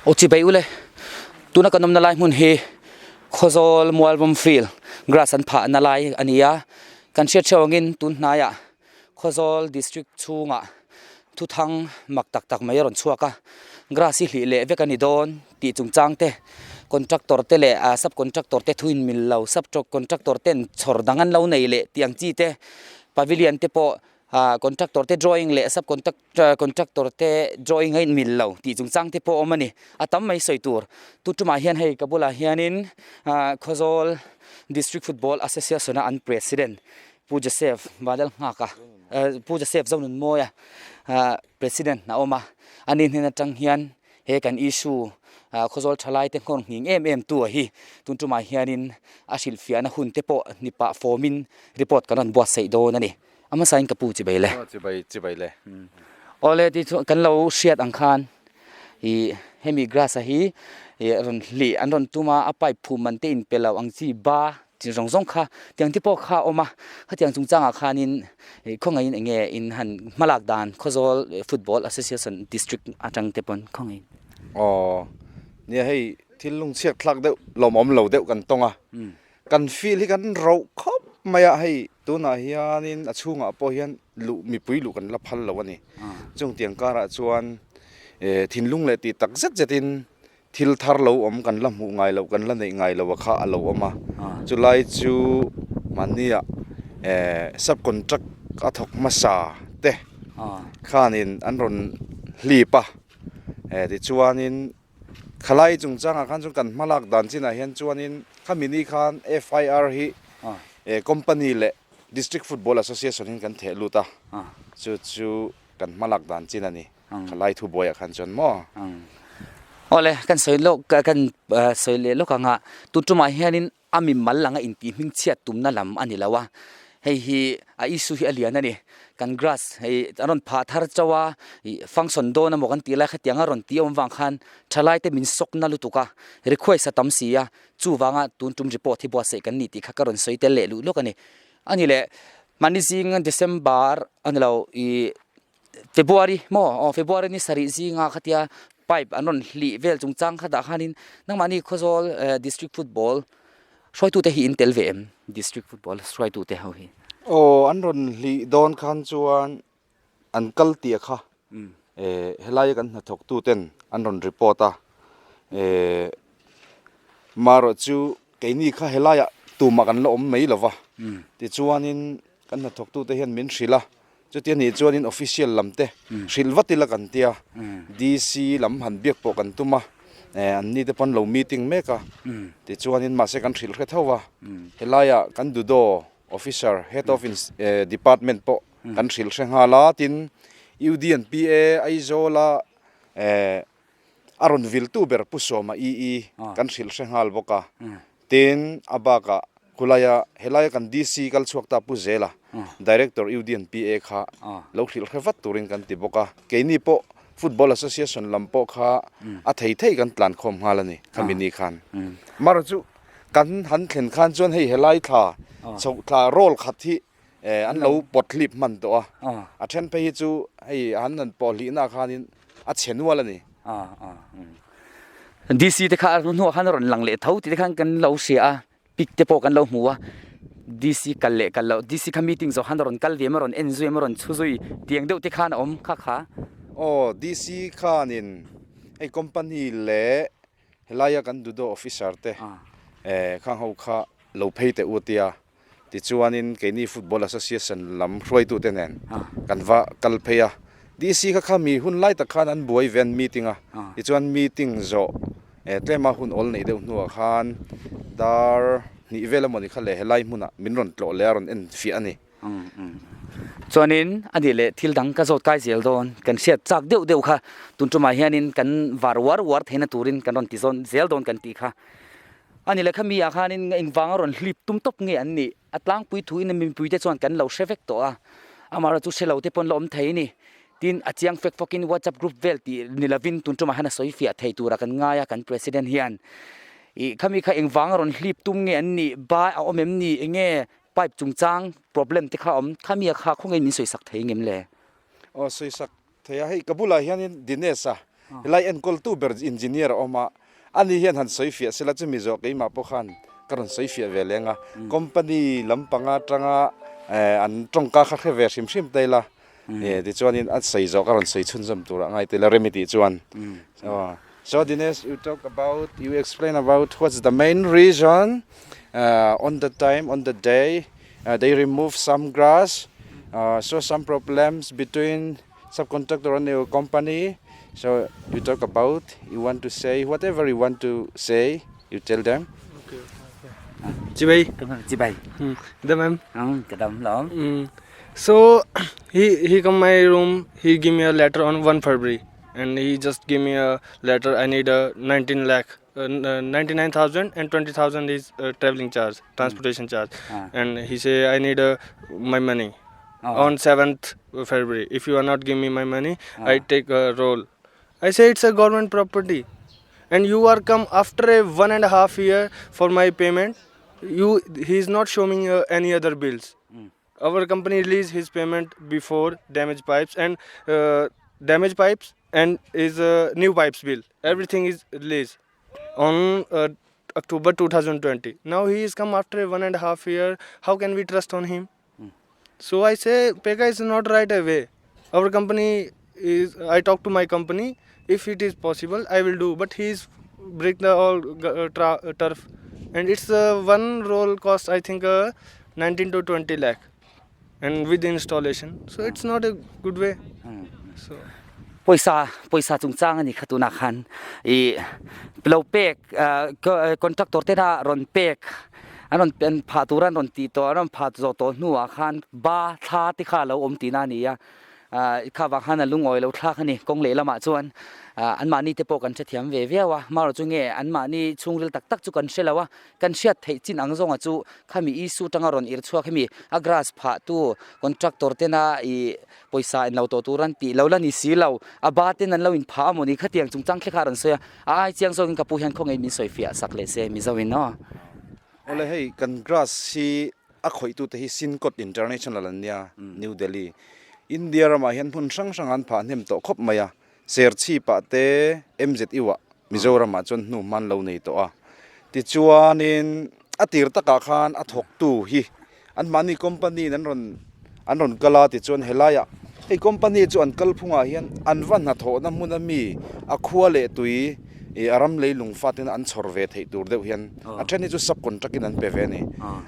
Aw chibai ule tuna kan awmna lai hmun hi Khawzawl Mualbawm field grass an phah na lai a ni a kan hriat hreuh angin tun hnaiah Khawzawl district chhungah thuthang mak tak tak mai a rawn chhuak a grass hi hlih leh vek a ni dawn tih chungchang te contractor te leh ah sub contractor te thu in mil lo sub contractor ten chhawr dang an lo nei leh tih ang chi te pavilion te pawh ah contractor te drawing leh sub contractor te drawing a inmil lo tih chungchang te pawh a awm a ni a tam mai sawi tur tu tumah hian hei ka bulah hianin ah Khawzawl district football association a an president Pu Joseph Vanlalnghaka eh Pu Joseph Zonunmawia ah president a awm a ani hnen atang hian he kan issue ah Khawzawl thalai te nghawr nghing em em tu a hi tun tumah hianin a hrilhfiahna hun te pawh ni pah fawmin report kan rawn buatsaih dawn a ni. A hmasa in ka pu chibai le. Aw chibai chibai le. Awle ti chu kan lo hriat ang khan ih hemi grass a hi ih rawn hlih an rawn tum a a pipe phum man te in pe lo ang chi ba chi zawng zawng kha tiang te pawh kha a awm a khatiang chungchangah khanin ih khawngaihin eng nge in han hmalak dan Khawzawl football association district atang te pawn khawngaihin. Aw nia hei thil lungchhiat thlak deuh lawmawm lo deuh kan tawng a Kan field hi kan roh khawp mai a, hei tunah hianin a chhungah pawh hian luh mipui luh kan la phal lo a ni. Chung tiang karah chuan thinlung leh tih tak zet zetin thil thar lo awm kan la hmuh ngai loh kan la neih ngai loh a kha a lo awm a. Chulai chu mahnia sub contract a thawk hmasa te khanin an rawn hlip a, tichuanin Khalai chungchangah khan chuan kan hmalak dan chinah hian chuanin khami ni khan FIR hi company leh District Football Association in kan theh lut a, chu chu kan hmalak dan chin a ni Khalai thubuaiah khan chuan maw. Awle kan sawi lawk kan sawi leh lawk anga tun tumah hianin A mi mal anga intih hmingchhiat tumna lam a ni lo a, hei hi a issue hi a lian a ni. Kan grass hei a rawn phah thar chauh a, ih function dawn emaw kan tih lai khatiang a rawn tih awm vang khan thalai te min sawk na lutuk a, request a tam si a, chuvanga tun tum report hi buatsaih kan ni tih kha ka rawn sawi tel leh luh lawk a ni. A ni leh mahni zing December a ni lo ih February maw aw February ni sarih zinga khatia pipe an rawn hlih vel chungchang khatah khanin nangmahni Khawzawl district football hruaitute hi in tel ve em district football hruaitute ho hi. Aw an rawn hlih dawn khan chuan an kal tih kha helaia kan hnathawktuten an rawn report a marawh chu keini kha helaiah tumah kan la awm mai lova tichuanin kan hnathawktute hian min hrilh a. Chuti a nih chuanin official lam te hrilh vat ila kan tia, DC lam han biak pawh kan tum a, an ni te pawn lo meeting mek a, tichuanin mahse kan hrilh hre tho a, helaiah kan Dudo officer head of department pawh kan hrilh hre nghal a, tin UD and PA Aizawla a rawn viltu ber Pu Sawma EE kan hrilh hre nghal bawk a, Tin, a bakah khulaia helaia kan DC kal chhuak ta Pu Zela, Director UDNPA kha lo hrilh hre vat turin kan ti bawk a. Keini pawh Football Association lam pawh kha a thei thei kan tlan khawm nghal a ni khami ni khan. Mara chu kan han thlen khan chuan hei helai thla chhoh thla roll khat hi an lo pawt hlip hman tawh a. A then phei hi chu hei an han pawh hlihnaah khanin a chhe nual a ni. DC te kha a hnuah khan a rawn lang leh tho tih te khan kan lo hria a, pic te pawh kan lo hmu a, DC kal leh kal loh, DC kha meeting zawh khan a rawn kal ve em a rawn en zui em a rawn chhu zui tiang deuh te khan a awm kha kha. Aw DC khanin hei company leh helaia kan dudo officer te khang ho kha lo phei teh u tia Tichuanin keini Football Association lam hruaitute nen kan va kal phei a. DC kha kha mi hun lai tak khan an buai ve an meeting a. Tichuan meeting zawh tlema hun awl neih deuh hnuah khan dar hnih vel emawni kha leh helai hmunah min rawn tlawh leh a rawn en fiah a ni. Chuanin a nih leh thil dang ka zawt kai zel dawn kan hriat chak deuh deuh kha tun tumah hianin kan var uar uar theihna turin kan rawn ti zawn zel dawn kan tih kha. A ni lehkha mi ah khanin engvang a rawn hlip tum tawp nge an nih? A tlangpui thuin a mipuite chuan kan lo hre vek tawh a, amaherawhchu chu hre lo te pawn la awm thei a ni. Tin, a chiang fek fawkin WhatsApp group vel tih ni lovin tun tumah hian a sawi fiah thei tura kan ngai a kan President hian. Ih khami kha engvang a rawn hlip tum nge an nih? Ba a awm em ni? Enge pipe chungchang problem te kha a awm? Khami a kha khawnge min sawisak thei ngem le? Aw sawisak thei a, hei ka bulah hianin Dinesh-a. Helai enkawltu ber engineer a awm a, ani hian han sawi fiah sela chumi zawh keimah pawh khan ka rawn sawi fiah ve leng a. Company lampang atanga an tawngka kha hre ve hrim hrim ta ila, tichuanin a sawi zawh ka rawn sawi chhunzawm turah ngai ta ila rem i tih chuan. So Dinesh, you talk about, you explain about what's the main reason on the time, on the day they remove some grass, so some problems between subcontractor and your company. So you talk about, you want to say whatever you want to say, you tell them. Okay, okay. Chibai. Chibai. Dam em? Ka dam lawm. So he he come my room, he give me a letter on 1 February and he just give me a letter I need a 19 lakh 99,000 and 20,000 is traveling charge, transportation charge. And he say I need my money on 7th February. If you are not give me my money, I take a roll. I say it's a government property and you are come after a 1.5 year for my payment. You he is not showing any other bills. Our company release his payment before damage pipes and damage pipes and is new pipes bill. Everything is released on October 2020. Now he is come after 1.5 year. How can we trust on him? So I say Peka is not right away. Our company is, I talk to my company, if it is possible I will do, but he is break the all turf and it's one roll cost I think 19 to 20 lakh and with installation, so it's not a good way. So Pawisa pawisa chungchang a ni kha tunah khan ih lo pek contractor tena rawn pek an rawn an phah tur an rawn tih tawh an rawn phah zawh tawh hnuah khan ba thla te kha a lo awm tihna a ni a. Kha vang khan a lungawi lo thlak a ni. Kawng lehlamah chuan anmahni te pawh kan hrethiam ve viau a, marawh chu nge anmahni chhungril tak tak chu kan hre lo a, kan hriat theih chin ang zawnga chu khami issue tanga rawn ir chhuak hemi a grass phahtu contractor tena ih pawisa in lo tawh tur an tih lo la ni si lo, a ba ten an lo inphah a maw ni khatiang chungchang thlek kha a rawn sawi a, a ai chiang zawkin ka pu hian khawngaih min sawi fiah sak leh se Mizo in aw. Awle hei kan grass hi A khawihtute hi Sincot International an nia, New Delhi. India ramah hian hmun hrang hrang an phah hnem tawh khawp mai a, Serchhipah te MZU-ah Mizoramah chuan hnu hman lo nei tawh a. Tichuanin a tir takah khan a thawktu hi anmahni company in an rawn an rawn kal a, tichuan helaiah hei company chu an kalphungah hian an va hnathawhna hmun a mi a khua leh tui ih a ram leilung fatin an chhawr ve theih tur deuh hian a then hi chu sub contract in an pe ve a ni.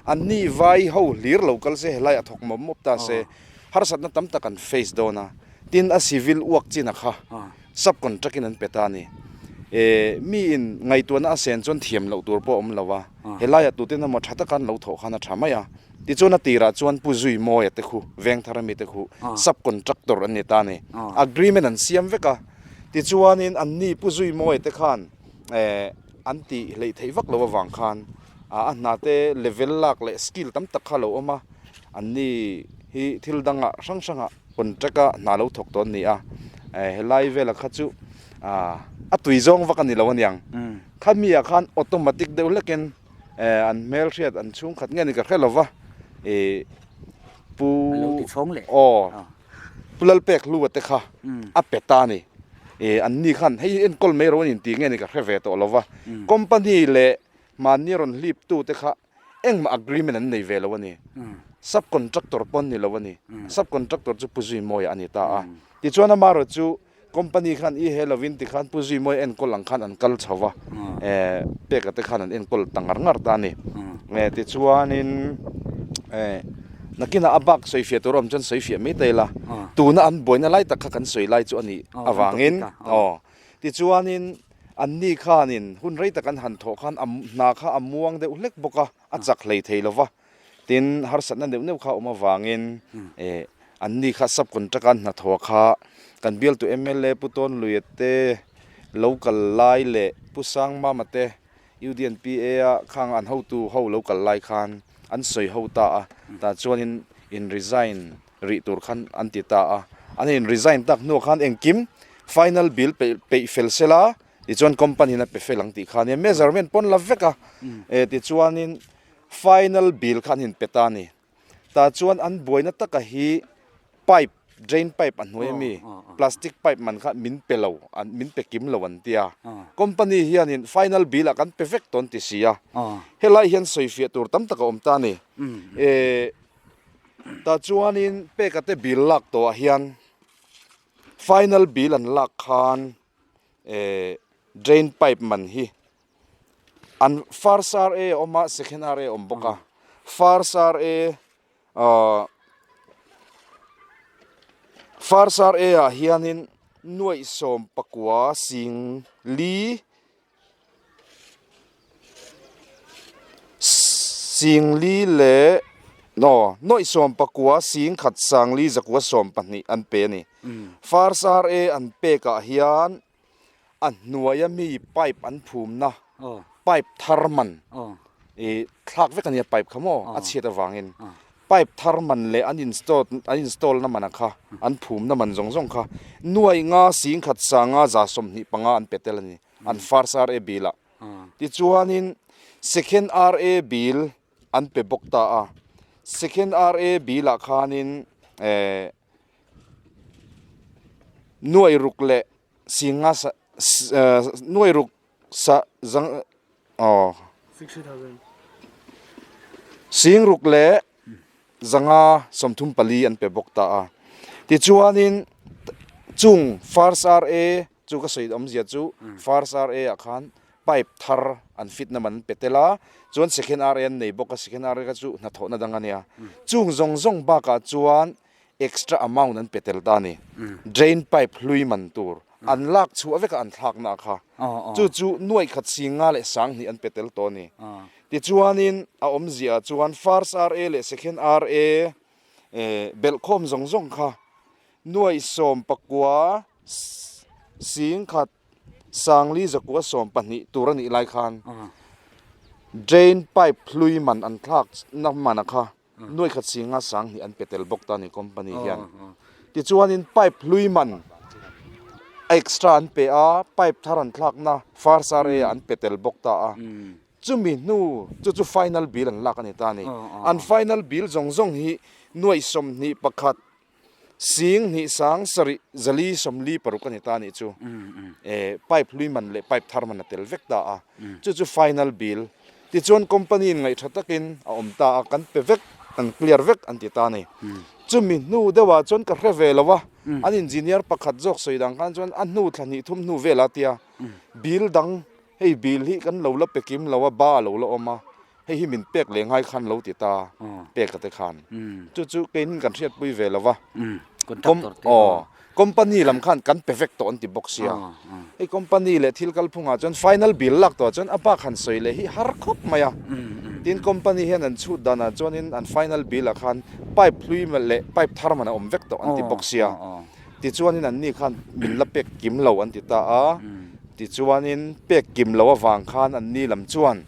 An ni vai ho hlir lo kal se helai a thawk mawp mawp ta se harsatna tam tak an face dawn a, tin a civil uak chin a kha sub contract in an pe ta a ni. Eh mi in ngaihtuahna a sen chuan thiam loh tur pawh a awm lo a, helaiah tuten emaw tha taka an lo thawh khan a tha mai a. Tichuan a tirah chuan Pu Zuimawia te khu, Vengthar ami te khu sub contractor an ni ta a ni. Agreement an siam vek a, tichuanin anni Pu Zuimawia te khan eh an tih hleih theih vak lo avang khan a hna te level lak leh skill tam tak kha a lo awm a, anni hi thil dangah hrang hrangah contract a hna lo thawk tawh an ni a, eh helai vela kha chu a tui zawng vak a ni lo aniang. Khami ah khan automatic deuh hlekin Eh an hmelhriat an chhungkhat nge ni ka hre lo va ih pu aw pu Lalpek hlua te kha a pe ta a ni ih an ni khan hei enkawl mai ro an inti nge ni ka hre ve tawh lo va company leh mahni rawn hlip tu te kha engmah agreement an nei ve lo a ni sub contractor pawh an ni lo a ni sub contractor chu pu Zuimawia a ni ta a tichuan amaherawh chu Company khan i he lovin tikhan Pu Zuimawi enkawl ang khan an kal chho va, eh peka te khan an enkawl ta ngar ngar ta a ni. Eh tichuanin eh nakinah a bak sawi fiah tur a awm chuan sawi fiah mai ta ila, tuna an buaina lai tak kha kan sawi lai chu a nih avangin aw. Tichuanin anni khanin hun rei tak an han thawh khan a hna kha a muang deuh hlek bawk a, a chak hlei thei lo va. Tin, harsatna neuh neuh kha a awm avangin eh anni kha sub contract a hnathawh kha kan bialtu mla Pu Tawnluia te lo kal lai leh Pu Sangmama te UDNPA a khang an hotu ho lo kal lai khan an sawi ho ta a, tah chuanin in resign rih tur khan an ti ta a, an in resign tak hnuah khan engkim final bill peih fel sela tichuan company in a pe fel ang tih kha ania measurement pawn la vek a, eh tichuanin Final bill kha an inpe ta a ni. Tah chuan an buaina taka hi pipe Drain pipe a hnuai ami plastic pipe man kha min pe lo an min pe kim lo an tia. Company hianin final bill ah kan pe vek tawn ti si a. Helai hian sawifiah tur tam tak a awm ta a ni. Eh tah chuanin peka te bill lak tawhah hian final bill an lak khan eh drain pipe man hi an first RA a awm a second RA a awm bawk a. First RA Ahh First RA ah hianin nuaih 19 sing li sing li leh aw nuaih 19 sing khat sang li zakua 12 an pe a ni. First RA an pek ah hian a hnuaia mi pipe an phumna pipe thar man ih thlak vek a nia pipe kha maw a chhiat avangin pipe thar man leh an install an install na man a kha an phumna man zawng zawng kha nuai nga sing khat sanga za 25 an pe tel a ni an first RA bill ah tichuanin second RA bill an pe bawk ta a second RA bill ah khanin eh Nuai ruk leh singa sa nuai ruk sa zang aw sing ruk leh zanga 34 an pe bawk ta a. Tichuanin chung first RA chu ka sawi awmzia chu first RA ah khan pipe thar an fit na man an pe tel a, chuan second RA an nei bawk a, second RA kha chu hnathawhna dang a nia. Chung zawng zawng bakah chuan extra amount an pe tel ta a ni. Drain pipe hlui man tur an lak chhuah vek a an thlakna kha. Chu chu nuaih khat 50 leh 2000 an pe tel tawh a ni. Tichuanin a awmziah chuan first RA leh second RA belhkhawm zawng zawng kha nuaih 19 singkhat 40 zakua 12 tur a nih lai khan drain pipe hlui man an thlak na man a kha Nuai khat singa 2000 an pe tel bawk ta a ni company hian. Tichuanin pipe hlui man extra an pe a, pipe thar an thlakna first RA ah an pe tel bawk ta a. Chumi hnu chu chu final bill an lak a ni ta a ni. An final bill zawng zawng hi nuai 21 sing hnih sang sarih zali 46 a ni ta a nih chu. Pipe hlui man leh pipe thar man a tel vek ta a. Chu chu final bill. Tichuan company in ngaihṭha takin a awm ta a, kan pe vek, kan clear vek an ti ta a ni. Chumi hnu deuhah chuan ka hre ve lo a, an engineer pakhat zawk sawi dang khan chuan a hnu thla hnih thum hnu velah a tia, bill dang hei bill hi kan lo la pe kim lo a, ba a lo la awm a, hei hi min pek leh ngai khan lo ti ta, pek a te khan. Chu chu keinin kan hriatpui ve lo va. Aw, company lam khan kan pe vek tawh an ti bawk sia. Hei company leh thil kalphungah chuan final bill lak tawh chuan a bak han sawi leh hi har khawp mai a. Tin company hian an chhut danah chuanin an final bill ah khan pipe hlui leh pipe thar man a awm vek tawh an ti bawk sia. Tichuanin anni khan min la pek kim lo an ti ta a. Tichuanin pek kim lo avang khan anni lam chuan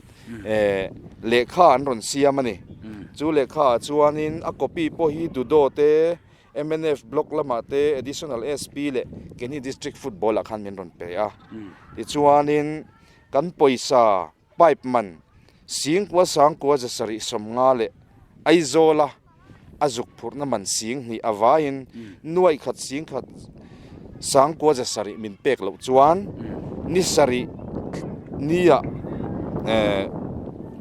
lehkha an rawn siam a ni. Chu lehkha ah chuanin a copy pawh hi Dudo te, mnf block lamah te Additional SP leh Keni District Football ah khan min rawn pe a. Tichuanin kan pawisa pipe man 9 sangkua 750 leh Aizawla a zuk phurhna man 2000 a vaiin nuaih khat 10 sangkua 7 min pek loh chuan ni sarih nia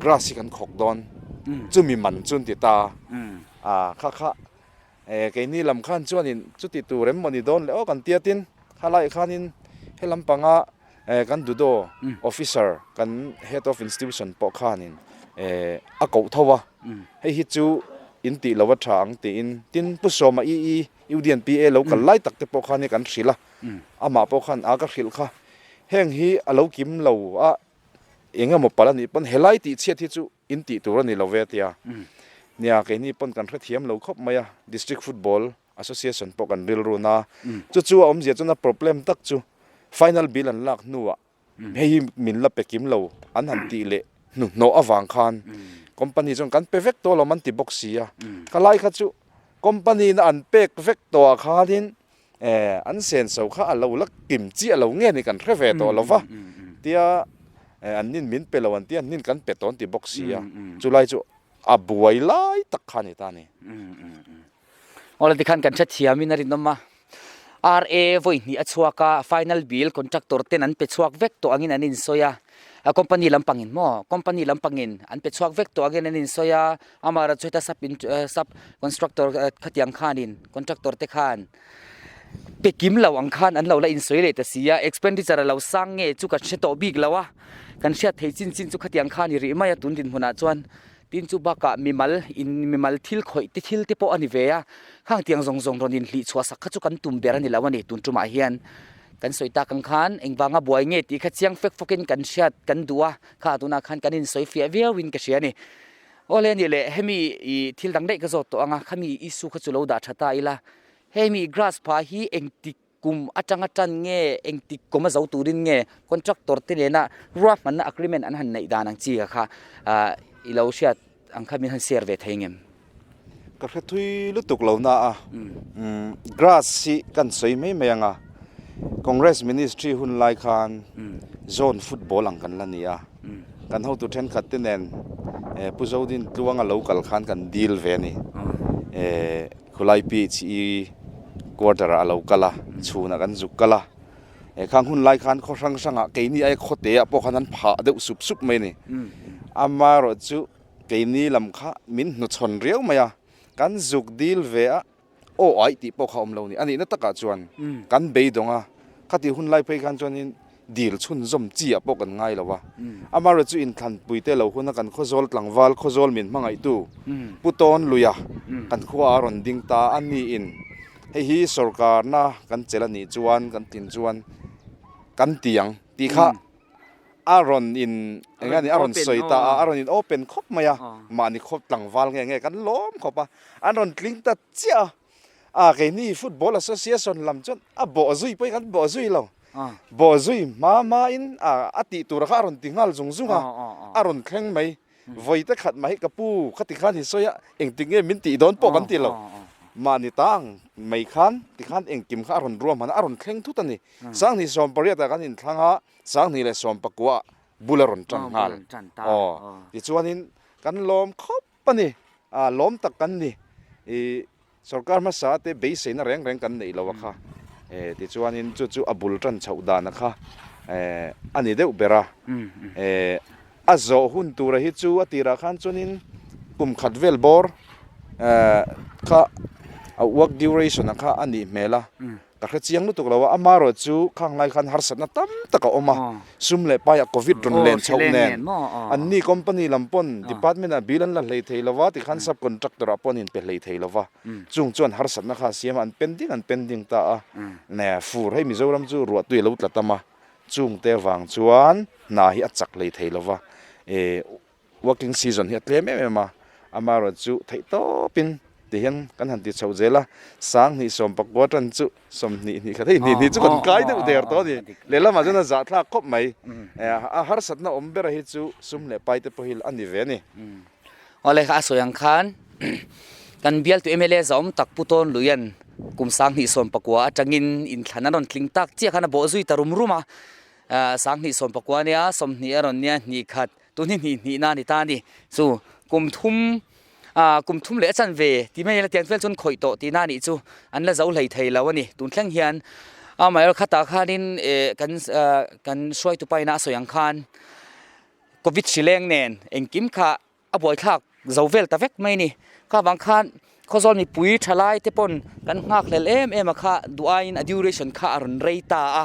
grass hi kan khawk dawn chumi man chu an ti ta a kha kha keini lam khan chuanin chuti tur em mawni dawn leh aw kan tia tin khalai khanin he lampanga kan dudo officer kan head of institution pawh khanin a koh tho a hei hi chu in tih lo a tha ang tiin tin Pu Sawma EE UDNPA lo kal lai tak te pawh khan hi kan hrilh a amah pawh khan a ka hrilh kha heng hi a lo kim lo a eng emaw palh a nih pawn helai tih chhiat hi chu in tih tur a ni lo ve tia. Nia, keini pawn kan hrethiam lo khawp mai a, District Football Association pawh kan rilru na. Chu chu a awmzia chuan a problem tak chu final bill an lak hnuah hei hi min la pe kim lo an han tih leh hnuhnawh avang khan company chuan kan pe vek tawh lo an ti bawk si a. Ka lai kha chu company na an pek vek tawh ah khanin an senso kha a lo la kim chiah lo nge ni kan hre ve tawh lo va tia an nin min pe lo an tia an nin kan pe tawh an ti bawk si a chulai chu a buai lai tak kha a ni ta a ni. Awle tikhan kan hrethiamin a rinawm a, RA vawi hnih a chhuak a, final bill contractor ten an pe chhuak vek tawh angin an insawi a, a company lampangin maw, company lampangin an pe chhuak vek tawh angin an insawi a, amaherawhchu heta sub in sub constructor khatiang khanin contractor te khan pe kim lo ang khan an lo la insawi leh ta si a, expenditure a lo sang nge chu kan hre tawh bik lo a, kan hriat thei chin chin chu khatiang khan i rih mai a tun dinhmunah chuan. Tin chu bakah mimal in mimal thil khawih te thil te pawh a ni ve a, khang tiang zawng zawng rawn inhlih chhuah sak kha chu kan tum ber a ni lo a ni. Tun tumah hian kan sawi tak ang khan engvanga buai nge tih kha chiang fek fawkin kan hriat kan duh a, kha tunah khan kan insawi fiah viauin ka hria a ni. Awle nih leh hemi ih thil dang daih ka zawt tawh ang a, khami issue kha chu lo dah tha ta ila, hemi grass pha hi engtik Kum atanga tan nge engtik kum a zo turin nge contractor te nena ruahmanna agreement an han neih dan ang chi kha i lo hriat ang kha min han share ve thei ngem? Ka hre thui lutuk lo na a, grass hi kan sawi mai mai ang a, Congress ministry hun lai khan zone football ang kan la ni a, kan hotu thenkhat te nen Pu Zodin Tluanga lo kal khan kan deal ve a ni. Khulai PHE quarter ah a lo kal a, chhunah kan zuk kal a. He khang hun lai khan khaw hrang hrangah keini aia khawte ah pawh khan an phah deuh sup sup mai a ni. Amaherawh chu keini lam kha min hnuchhawn riau mai a, kan zuk dil ve a, aw aih tih pawh kha awm lo ni. A nihna takah chuan kan beidawng a, khatih hun lai phei khan chuanin dil chhunzawm chi ah pawh kan ngai lo a, amaherawh chu inthlanpui te lo hun a kan Khawzawl tlangval Khawzawl min hmangaihtu Pu Tawn Luia kan khua a rawn ding ta a niin hei hi sawrkarna kan chelh a nih chuan kan tlin chuan kan ti ang tih kha a rawn in eng nge ni a rawn sawi ta a, a rawn in open khawp mai a, mahni khawp tlangval nge nge kan lawm khawp a, an rawn tling ta chiah a. A keini football association lam chuan a bawh zui pawhin kan bawh zui lo. Bawh zui hma hma in a tih tur kha a rawn ti nghal zung zung a, a rawn thleng mai. Vawi te khat mah hi ka pu khati khan hi sawi a, engtik nge min tih dawn pawh kan ti lo. Mahni ta ang mai khan tikhan engkim kha a rawn ruahman a, a rawn thleng thut a ni. Sanghnih 18 ah kan inthlang a, sanghnih leh sawmpakua ah bul a rawn tan nghal. Aw tichuanin kan lawm khawp. A ni, a lawm tak kan ni. I sorkar hmasa te beiseina reng reng kan neih lo a kha. E tichuanin chu chu a bul tan chhoh dan a kha e a ni deuh ber a. E a zawh hun tura hi chu a tirah khan chuanin kum khat vel bawr e kha a work duration a kha a nih hmel a. Ka hre chiang lutuk lo a, amaherawh chu khang lai khan harsatna tam tak a awm a, sum leh paiah covid rawn len chhoh nen, anni company lam pawn department ah bill an la hlei thei lo va, tikhan sub contractor ah pawh an inpe hlei thei lo va, chung chuan harsatna kha a siam a, an pending an pending ta a, ne fur hei Mizoram chu ruahtui a lo tla tam a, chungte vang chuan hna hi a chak hlei thei lo va, e. Working season hi a tlem em em a, amaherawh chu theih tawpin ti hian kan han ti chhoh zel a, 20 19 tan chu 20 hnih khat hei hnih hnih chu kan kai deuh der tawh a ni, lehlamah chuan a zahthlak khawp mai, a harsatna awm ber hi chu sum leh pai te pawh hi a ni ve a ni. Awle a sawi ang khan kan bialtu mla zawm tak Pu Tawn Luian kum 20 19 atangin inthlan a rawn tling tak chiah khan a bawh zui ta rum rum a, 20 19 nia 20 a rawn nia hnih khat Tun hi hnih hnihna a ni ta a ni. Chu kum thum ah kum thum leh a chan ve ti mai ila tiang vel chuan khawih tawh tihna a nih chu an la zo hlei thei lo a ni. Tun thleng hian amaherawh khatah khanin eh kan ah kan hruaitu pa ina a sawi ang khan covid hri leng nen engkim kha a buaithlak zo vel ta vek mai a ni. Kha vang khan Khawzawl mipui thalai te pawn kan nghak hlel em em a kha duh aiin a duration kha a rawn rei ta a,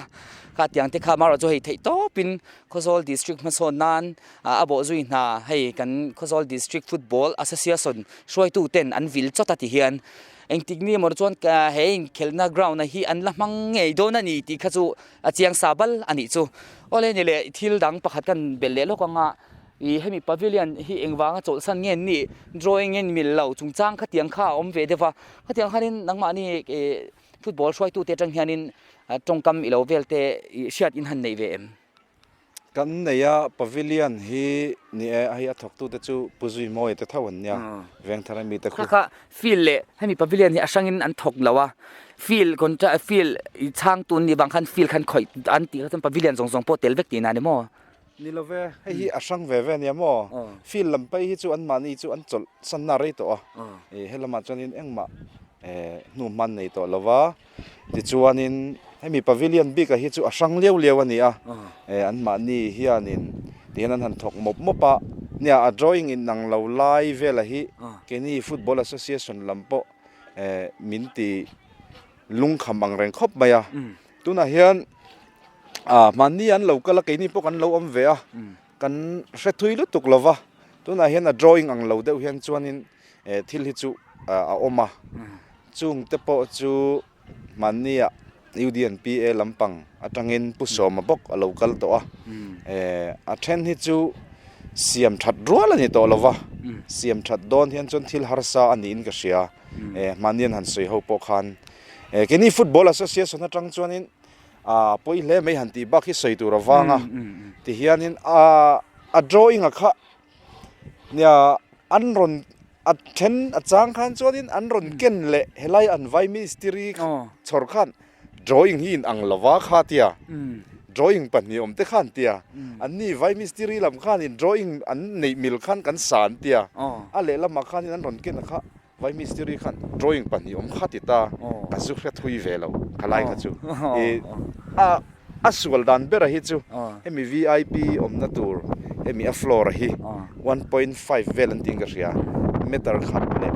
kha tiang te kha amaherawh chu hei theih tawpin Khawzawl district hmasawn nan a bawh zui hna hei kan Khawzawl district football association hruaitu ten an vil chawt a ti hian engtik ni emaw chuan he inkhelhna ground a hi an la hmang ngei dawn a ni tih kha chu a chiang sa bal a nih chu. Awle ni leh thil dang pakhat kan belh leh lawk ang a. Ih hemi pavilion hi engvanga chawlhsan nge an nih drawing in mil lo chungchang khatiang kha a awm ve deuh va, khatiang khanin nangmahni ih football hruaitute atang hianin tawngkam i lo vel te ih hriat in han neih ve em? Kan nei a, pavilion hi ni e, hei a thawktute chu Pu Zuimawia te tho an nia, Vengthar ami te khu. Kha kha field leh hemi pavilion hi a hrangin an thawk lo a, field contract field ih chhangtu an nih vang khan field khan khawih an tih kha chuan pavilion zawng zawng pawh tel vek tihna a ni maw? Ni lo ve, hei hi a hrang ve ve ania maw? Field lam phei hi chu anmahni chu an chawlh sanna rei tawh a, he lamah chuanin engmah hnu hman nei tawh lo va, tichuanin hemi pavilion bik ah hi chu a hrang liau liau a ni a, anmahni hianin tihian an han thawk mawp mawp a, nia a drawing in ang lo lai vela hi keini football association lam pawh min ti lungkham ang reng khawp mai a, tunah hian mahni an lo kal a keini pawh kan lo awm ve a, kan hre thui lutuk lo va, tunah hian a drawing ang lo deuh hian chuanin thil hi chu a awm a, chung te pawh chu mahnia UDNPA lampang atangin Pu Sawma bawk a lo kal tawh a, a then hi chu siam that rual a ni tawh lo va, siam that dawn hian chuan thil harsa a niin ka hria, mahni an han sawi ho pawh khan keini football association atang chuanin a pawi hle mai han tih bak hi sawi tur avang a tihianin a drawing a kha Nia, an rawn a then a chang khan chuanin an rawn ken leh helai an vai mistiri chhawr khan drawing hi in ang lova kha tia drawing pahnih awm te khan tia anni vai mistiri lam khanin drawing an neih mil khan kan sa an tia a lehlamah khanin an rawn ken a kha Vai mistiri khan drawing pahnih awm kha ti ta, ka zu hre thui ve lo kha lai kha chu. I a a sual dan bera hi chu hemi vip awmna tur hemi a floor a hi 1.5 vel an tiin ka hria meter khat leh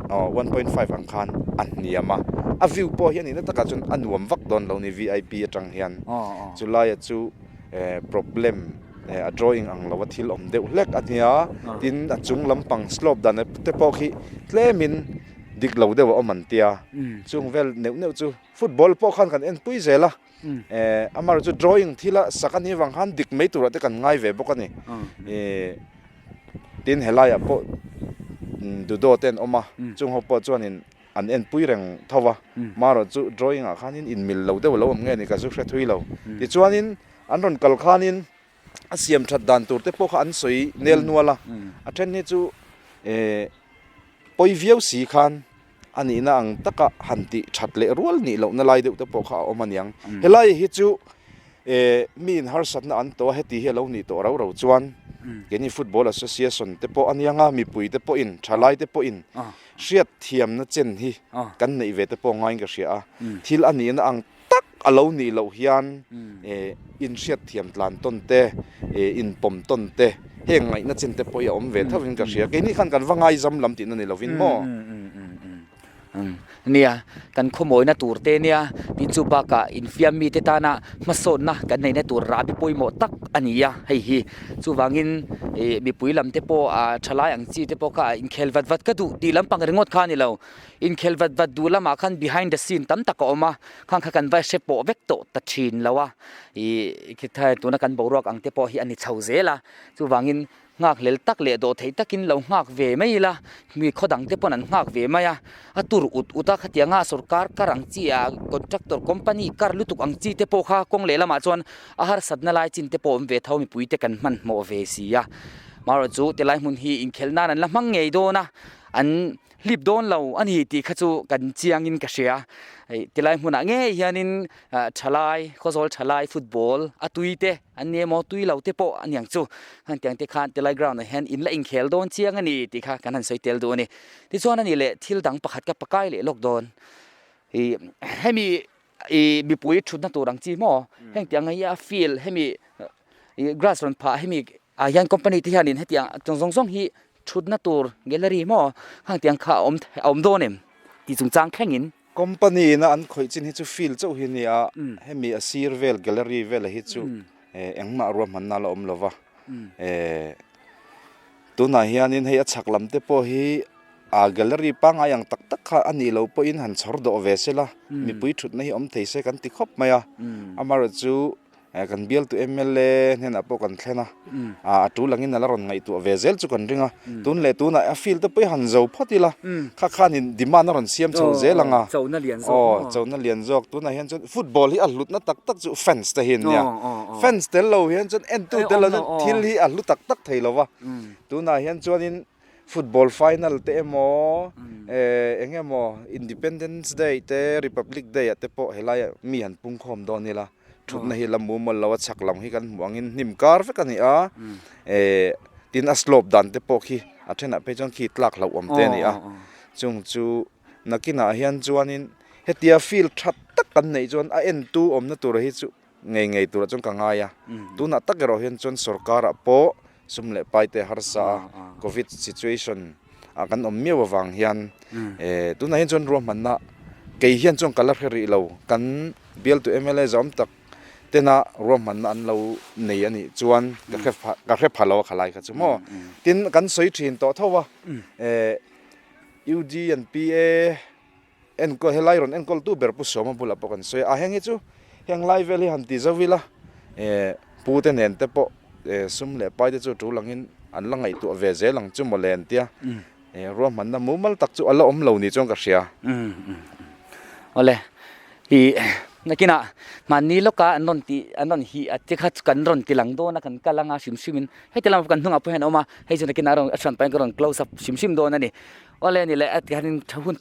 aw 1.5 ang khan a hniam a, a view pawh hi a nihna takah chuan a nuam vak dawn lo ni vip atang hian chulaia chu problem. A drawing ang lo a thil awm deuh hlek a nia, tin a chung lampang slope dan te pawh khi tlemin dik lo deuh a awm an tia, chung vel neuh neuh chu football pawh khan kan en pui zel a, amaherawhchu chu drawing thila sak a nih avang khan dik mai turah te kan ngai ve bawk a ni, tin helaiah pawh dudo te an awm a, chung ho pawh chuanin an en pui reng tho va, amaherawhchu drawing ah khanin inmil lo deuh a lo awm nge ni ka zu hre thui lo, tichuanin. An rawn kal khanin a siam that dan tur te pawh kha an sawi nel nual a, a then hi chu eh pawi viau si khan a nihna ang taka han tih that leh rual nih lohna lai deuh te pawh kha a awm a niang. Helai hi chu eh mi in harsatna an tawh a, heti hi a lo nih tawh rau rau chuan keini Football Association te pawh a niang a, mipui te pawhin thalai te pawhin hriat thiamna chen hi kan neih ve te pawh ngaiin ka hria a, thil a nihna ang tak a lo nih loh hian inhriat thiam tlan tawn te, inpawm tawn te, heng ngaihna chin te pawh hi a awm ve tho in ka hria. Keini khan kan va ngaizam lam tihna ni lovin maw? Nia, kan khawmawina tur te nia, tin chu bakah infiam mite tana hmasawnna kan neihna tur rahbi pawimawh tak a ni a, hei hi. Chuvangin mipui lam te pawh thalai ang chi te pawh kha inkhel vat vat ka duh tih lampang ringawt kha a ni lo. Inkhel vat vat duh lamah khan behind the scene tam tak a awm a, khang kha kan va hre pawh vek tawh ta thin lo a, ih tuna kan boruak ang te pawh hi a ni chho zel a, chuvangin nghak hlel tak leh dawh theih takin lo nghak ve mai ila, mi khaw dang te pawn an nghak ve mai a, a tur ut ut a khatianga sorkar kar ang chi ah contractor company kar lutuk ang chi te pawh kha kawng leh lamah chuan a harsatna lai chin te pawh awm ve tho mipui te kan hmanhmawh ve si a, amaherawhchu tilai hmun hi inkhelh nan an la hmang ngei dawn a, an. Hlip dawn lo a ni tih kha chu kan chiangin ka hria. Hei tilai hmunah ngei hianin thalai, Khawzawl thalai football a tui te an ni emaw tui lo te pawh a niang chu. Hetiang te khan tilai ground ah hian in la inkhel dawn chiang a ni tih kha kan han sawi tel duh a ni. Tichuan a nih leh thil dang pakhat ka pakai leh lawk dawn. Ih hemi ih mipui thutna tur ang chi maw hengtiang hi a field hemi ih grass rawn phah hemi ah hian company te hianin hetiang zawng zawng hi Thutna tur gallery maw hangtiang kha a awm a awm dawn em tih chungchang thlengin. Company ina an khawih chin hi chu field chauh hi a ni a, hemi a sir vel gallery vela hi chu engmah ruahmanna la awm lova, tunah hianin hei a chhak lam te pawh hi a gallery pangngai ang tak tak kha a nih loh pawhin han chhawr dawh ve sela mipui thutna hi awm thei se kan ti khawp mai a, amaherawhchu Kan bialtu mla hnenah pawh kan thlen a, a tul angin a la rawn ngaihtuah ve zel chu kan ring a, tun leh tunah a field te pawh hi han zo phawt ila, kha khanin demand a rawn siam chho zel ang a, aw chona lian zawk tunah hian chuan football hi a hlutna tak tak chu fans te hi an nia, fans tel lo hian chuan entu tel lo chuan thil hi a hlu tak tak thei lo va, tunah hian chuanin Football final te emaw eh eng emaw Independence Day te Republic Day ah te pawh helai ah mi han pung khawm dawn ila thutna hi la mumal lo a chhak lam hi kan hmuh angin hnim kar vek a ni a eh tin a slope dan te pawh khi a thenah phei chuan khi tlak hlauhawm te a ni a chung chu. Nakinah hian chuanin hetia field tha tak kan neih chuan a entu awmna tur hi chu ngei ngei turah chuan ka ngai a. Tunah tak erawh hian chuan sorkarah pawh sum leh pai te harsa a, covid situation ah kan awm miau avang hian tunah hian chuan ruahmanna kei hian chuan ka la hre rih lo. Kan bialtu mla zawm tak tena ruahmanna an lo nei a nih chuan ka hre ka hre pha lo a khalai kha chu maw. Tin kan sawi thin tawh tho a, UD and PA enkawl helai rawn enkawl tu ber Pu Sawma bulah pawh kan sawi a, a heng hi chu heng lai vel hi han ti zo ila pu te nen te pawh sum leh pai te chu tul angin an la ngaihtuah ve zel ang chu mawle an tia ruahmanna mumal tak chu a la awm lo ni chuan ka hria. Awle i nakinah mahni lawka an rawn tih an rawn hih a te kha chu kan rawn ti lang dawn a kan kal anga hrim hrim in heti lamah kan hnungah pawh hian a awm a hei chu nakinah a rawn a hran pahin ka rawn close up hrim hrim dawn a ni. Awle ni leh a ti hianin tha hun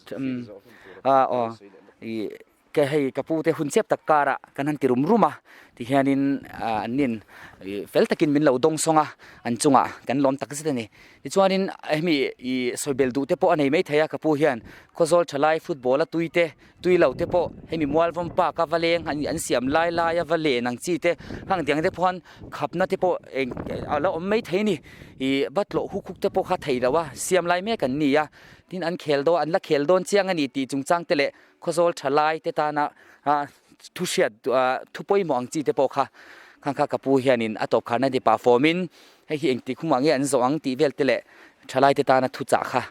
ah aw ih ka hei ka pu te hun chiap tak karah kan han ti rum rum a ti hianin ah an nin ih fel takin min lo dawng sawng a an chungah kan lawm tak zet a ni tichuanin hemi ih sawi bel duh te pawh a nei maithei a ka pu hian khawzawl thalai football a tui te tui lo te pawh hemi mualvawm park a va leng an siam lai lai a va len ang chi te khang tiang te pawh khan khapna te pawh eng a la awm mai thei a ni ih va tlawh huk huk te pawh kha thei lo a siam lai mek an ni a tin an khel dawn an la khel dawn chiang a ni tih chungchang te leh khawzawl tha lai te tana ah thu hriat ah thu pawimawh ang chi te pawh kha khang kha ka pu hianin a tawp kharna ni pah fawmin hei hi engtik humah nge an zawh ang tih vel te leh thalai te tana thu chah kha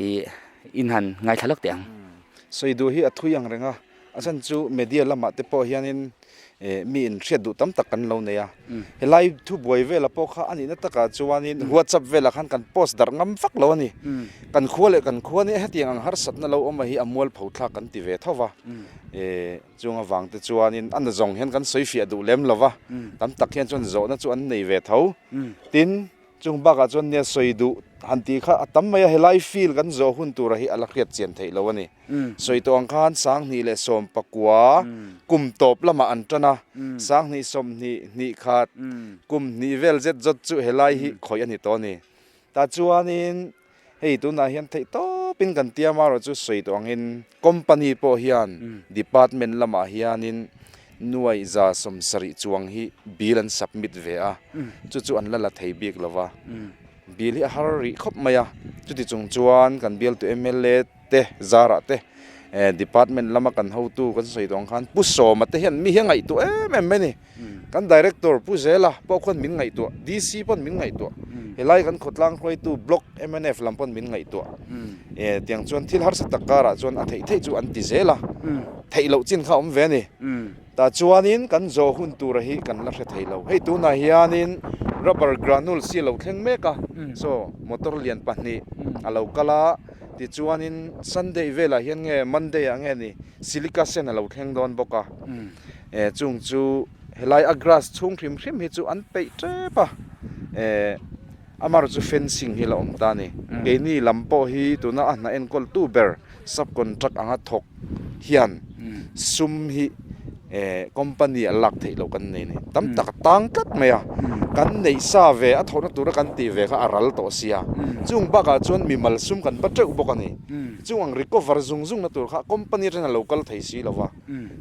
ih inhan ngaithla lawk teh ang. Sawi duh hi a thui ang reng a, a chhan chu media lamah te pawh hianin mi in hriat duh tam tak kan lo nei a. Helai thubuai vela pawh kha a nihna takah chuanin WhatsApp velah khan kan post darh ngam vak lo a ni. Kan khua leh kan khua nia hetiang ang harsatna lo awm a hi a mualpho thlak kan ti ve tho va. Chung avang te chuanin a nazawng hian kan sawi fiah duh lem lo va, tam tak hian chuan zawhna chu an nei ve tho. Tin, Chung bakah chuan nia sawi duh han tih kha a tam mai a, helai field kan zawh hun tura hi a la hriat chian theih lo a ni. Sawi tawh ang khan 2019 kum tawp lamah an tan a, 2020 hnih khat kum hnih vel zet zawt chu helai hi khawih a ni tawh a ni. Tah chuanin hei tunah hian theih tawpin kan tiam a, erawh chu sawi tawh angin company pawh hian department lamah hianin Nuai 70 chuang hi bill an submit ve a, chu chu an la la thei bik lo va. Bill hi a har rih khawp mai a, chuti chung chuan kan bialtu mla te zarah te department lama kan hotu kan sawi tawh ang khan Pu Sawma te hian mi hi a ngaihtuah em em mai a ni. Kan director Pu Zela pawh khuan min ngaihtuah, DC pawn min ngaihtuah, helai kan khawtlang hruaitu block mnf lam pawn min ngaihtuah. Tiang chuan thil harsa tak karah chuan a theih theih chu an ti zel a, theih loh chin kha a awm ve a ni. Tah chuanin kan zawh hun tura hi kan la hre thei lo. Hei tunah hianin rubber granules hi a lo thleng mek a, saw motor lian pahnih a lo kal a, tichuanin Sunday velah hian nge Monday ah nge ni silica sand a lo thleng dawn bawk a, chung chu helai a grass chhung hrim hrim hi chu an peih tep a. Amar chu fencing hi la awm ta a ni. Keini lam pawh hi tuna a hna enkawltu ber sub contract anga thawk hian sum hi company a lak theih loh kan nei a ni. Tam tak a tang tlat mai a, kan neih sa ve a thawhna tura kan tih ve kha a ral tawh sia. Chung bakah chuan mimal sum kan ba teuh bawk a ni. Chung ang recover zung zungna tur kha company atangin a lo kal thei si lo va,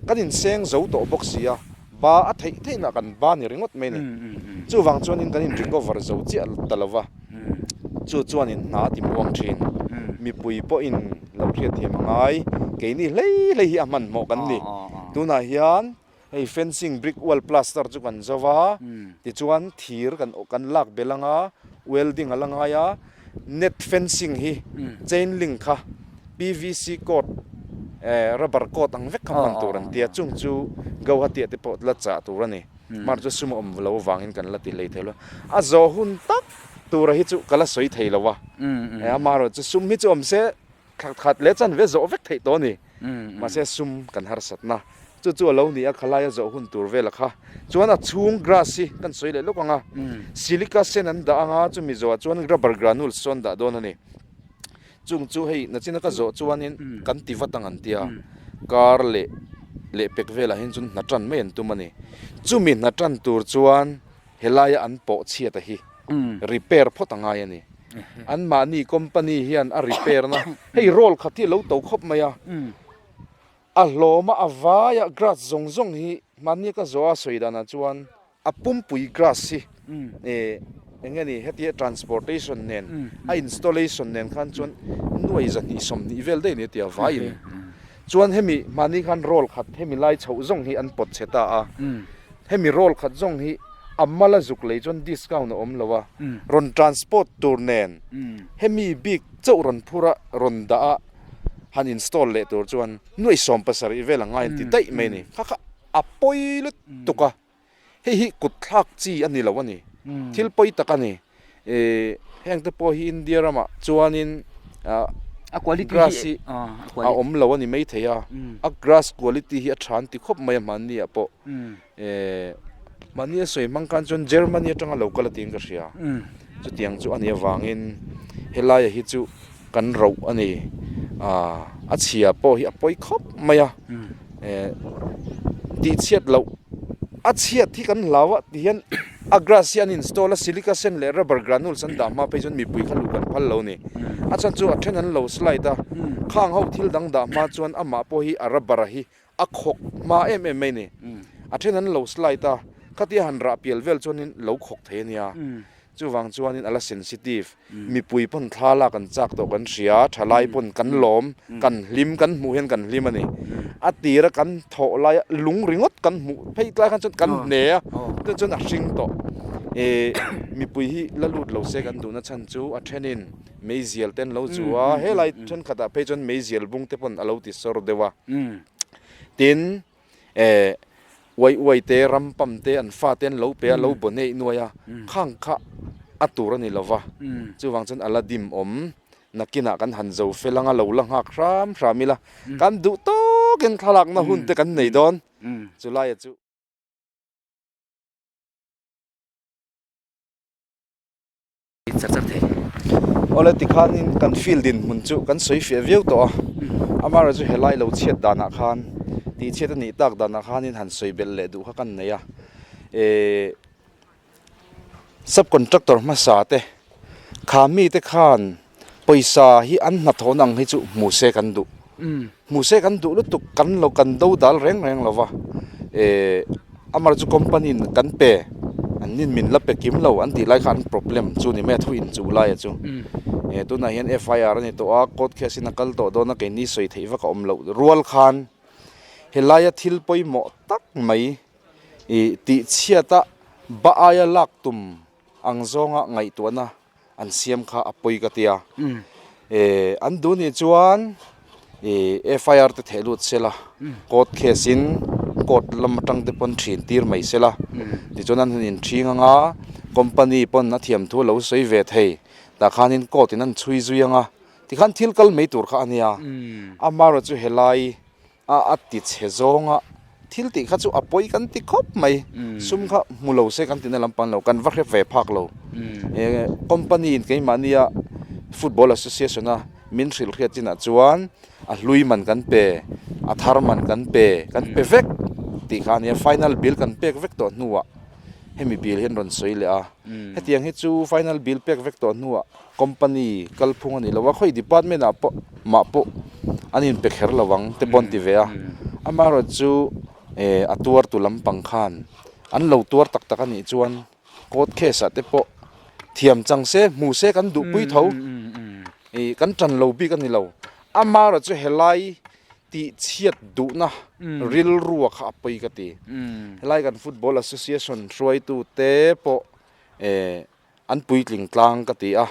kan inseng zo tawh bawk si a. Ba a theih theihna kan ba ni ringawt mai a ni. Chuvang chuanin kan in recover zo chiah ta lo va, chu chuanin hna a ti muang thin. Mipui pawhin lo hriatthiam a ngai, keini hlei hlei hi a hmanhmawh kan ni. Tunah hian hei fencing brick wall plaster chu kan zo va, tichuan thir kan kan lak belh anga welding a la ngai a, net fencing hi chain link kha PVC cord rubber cord ang vek kha hman tur an tia chung chu Guwahati ah te pawh la chah tur a ni mar chu sum a awm lo avangin kan la ti hlei thei lo a zawh hun tak tura hi chu ka la sawi thei lo a amaherawh chu sum hi chu awm se thla khat leh chanve zawh vek theih tawh a ni mahse sum kan harsatna Chu chu a lo ni a, khalai a zawh hun tur vel a kha. Chuan a chhung grass hi kan sawi leh lawk ang a, silica sen an dah ang a, chumi zawhah chuan rubber granules chu an dah dawn a ni. Chung chu hei nachina ka zawh chuanin kan ti vat ang an tia, kar leh leh pek velah hian chuan hna tan mai an tum a ni. Chumi hna tan tur chuan helaia an pawh chhiat a hi repair phawt a ngai a ni. Anmahni company hian a repair na hei roll khat hi a lo to khawp mai a. A hlawma a vaia grass zawng zawng hi hmanni ka zawh a sawi danah chuan a pumpui grass hi eh eng nge ni hetia transportation nen a installation nen khan chuan nuai zahnih sawmhnih vel daih a ni a ti a vaiin chuan hemi hmanni khan roll khat hemi lai chhoh zawng hi an pawt chhe ta a hemi roll khat zawng hi a mala zuk lei chuan discount a awm lo a rawn transport tur nen hemi bik chauh rawn phur a rawn dah a. han install leh tur chuan nuaih 70 vel a ngai an ti daih mai a ni. Kha kha a pawi lutuk a, hei hi kut thlak chi a ni lo a ni, thil pawi tak a ni. Heng te pawh hi India ramah chuanin grass hi a awm lo a ni maithei a, a grass quality hi a tha an ti khawp mai a hmanni ah pawh. Mahni a sawi hmang khan chuan Germany atanga lo kal a tiin ka hria. Chutiang chu a nih avangin helaia hi chu kan roh a ni. A chhia pawh hi a pawi khawp mai a. Tihchhiat loh a chhiat hi kan hlau a ti hian a grass hi an install a silica sand leh rubber granules an dah hma phei chuan mipui kha luh kan phal lo a ni. A chhan chu a then an lo slide a, khang ho thil dang dah hma chuan amah pawh hi a rubber a hi A khawk hma em em mai ni. A then an lo slide a, khatia han rah pial vel chuanin lo khawk thei a nia. Chuvang chuanin a la sensitive. Mipui pawn thla lak an chak tawh kan hria, thalai pawn kan lawm, kan hlim, kan hmuh hian kan hlim a ni. A tira kan thawh laia lung ringawt kan hmuh phei tlai khan chuan kan hne a, chuan chuan a hring tawh. Mipui hi la lut lo se kan duhna chhan chu a thenin meizial te an lo chu a, helai thenkhatah phei chuan meizial bung te pawn a lo ti sawr deuh a. Tin, eh, uai uai te, ram pam te, an fa te an lo pe a, lo baw neih nuai a, khang kha a tur a ni lo va. Chuvang chuan a la dim awm, nakinah kan han zo fel anga lo la nghak hram hram ila, kan duh tawkin thlalakna hun te kan nei dawn, chulaia chu. char char thei. Awle tikhanin kan field dinhmun chu kan sawi fiah viau tawh a, amaherawh chu helai lo chhiat danah khan tih chhiat a nih tak danah khanin han sawi belh leh duh kha kan nei a, ehh sub contractor hmasa te kha mite khan pawisa hi an hnathawhna ang hi chu hmu se kan duh, hmu se kan duh lutuk kan lo kan do dal reng reng lo va, ehh amaherawh chu company in kan pe an nin min la pe kim lo an tih lai kha an problem chu ni mai a thu inchuh lai a chu, eh tunah hian FIR a ni tawh a court case in a kal tawh dawn a keini sawi theih vak a awm loh rual khan helaia thil pawimawh tak mai ih tih chhiat a ba aia lak tum ang zawnga ngaihtuahna an siam kha a pawi ka tia. Eh an duh nih chuan ih FIR te theh lut sela court case in court lam atang te pawn thin tir mai sela tichuan an han in thing anga company pawn a thiam thu a lo sawi ve thei tah khanin court in an chhui zui anga tikhan thil kal mai tur kha a nia amaherawhchu chu helai a a ti chhe zawng a, thil tih kha chu a pawi kan ti khawp mai, sum kha hmu lo se kan tihna lampang lo, kan va hre ve phak lo. Eh company in keimahnia football association a min hrilh hriat chinah chuan a hlui man kan pe, a thar man kan pe, kan pe vek tih kha a nia, final bill kan pek vek tawh hnuah hemi bill hi an rawn sawi leh a, hetiang hi chu final bill pek vek tawh hnuah Company kalphung a ni lo a, khawi department ah pawh mah pawh an inpe kher lo ang te pawh an ti ve a, amaherawh chu eh a tuar tu lampang khan an lo tuar tak tak a nih chuan court case ah te pawh thiam chang se hmu se kan duhpui tho ih kan tan lo bik a ni lo, amaherawh chu helai tih chhiat duhna rilrua kha a pawi ka ti, helai kan football association hruaitu te pawh eh. An puitling tlang ka ti a,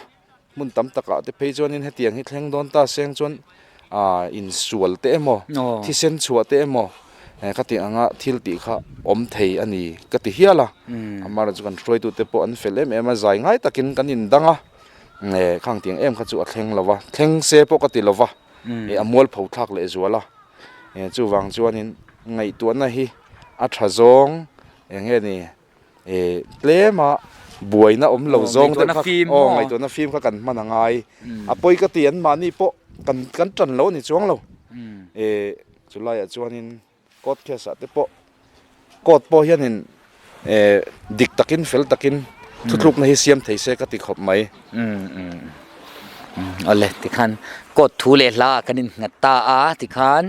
hmun tam takah te phei chuanin hetiang hi thleng dawn ta seng chuan ah insual te emaw thisen chhuah te emaw khatiang anga thil tih kha awm thei a ni ka ti hial a, amaherawhchu chu kan hruaitute pawh an fel em em a, zai ngai takin kan indang a, khang tiang em kha chu a thleng lo va, thleng se pawh ka ti lo va, a mualpho thlak leh zual a, chuvang chuanin ngaihtuahna hi a tha zawng eng nge ni. Eh tlema buaina awm lo zawng deuh kha aw ngaihtuahna fim kha kan hman a ngai a pawi ka ti an mahni pawh kan kan tan lo a ni chuang lo eh chulaiah chuanin court case ah te pawh court pawh hianin eh dik takin fel takin. Thutlukna hi siam thei se ka ti khawp mai. Awle tikhan court thu leh hla ah kan innghat ta a tikhan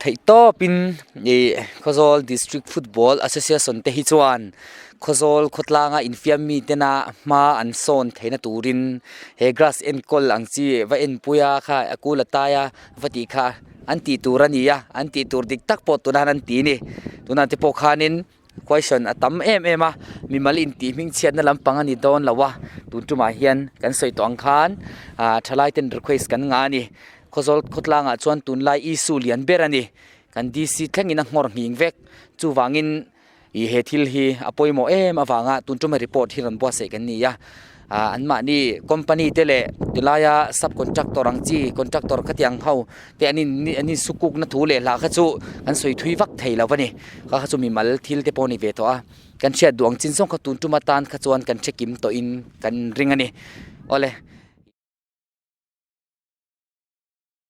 theihtawpin ih Khawzawl District Football Association te hi chuan Khawzawl khawtlanga infiam mi tena hma an sawn theihna turin he grass enkawl ang chi va enpui a kha a kul a tai a va tih kha an tih tur a ni a an tih tur dik tak pawh tunah hian an ti a ni tunah te pawh khanin. Question a tam em em a, mimal intih hmingchhiatna lampang a ni dawn lo a, tun tumah hian kan sawi tawh ang khan ah thalai ten request kan ngah a ni. Khawzawl khawtlangah chuan tunlai issue lian ber a ni, kan DC thlengin a nghawr nghing vek, chuvangin ih he thil hi a pawimawh em avanga tun tuma report hi rawn buatsaih kan ni a. Ah anmahni company te leh tilaia sub contractor ang chi contractor khatiang ho te an in an insukukna thu leh hla kha chu an sawi thui vak thei lo a ni kha kha chu mimal thil te pawh a ni ve tawh a kan hriat duh ang chin zawng kha tun tum atan kha chuan kan hre kim tawhin kan ring a ni awle.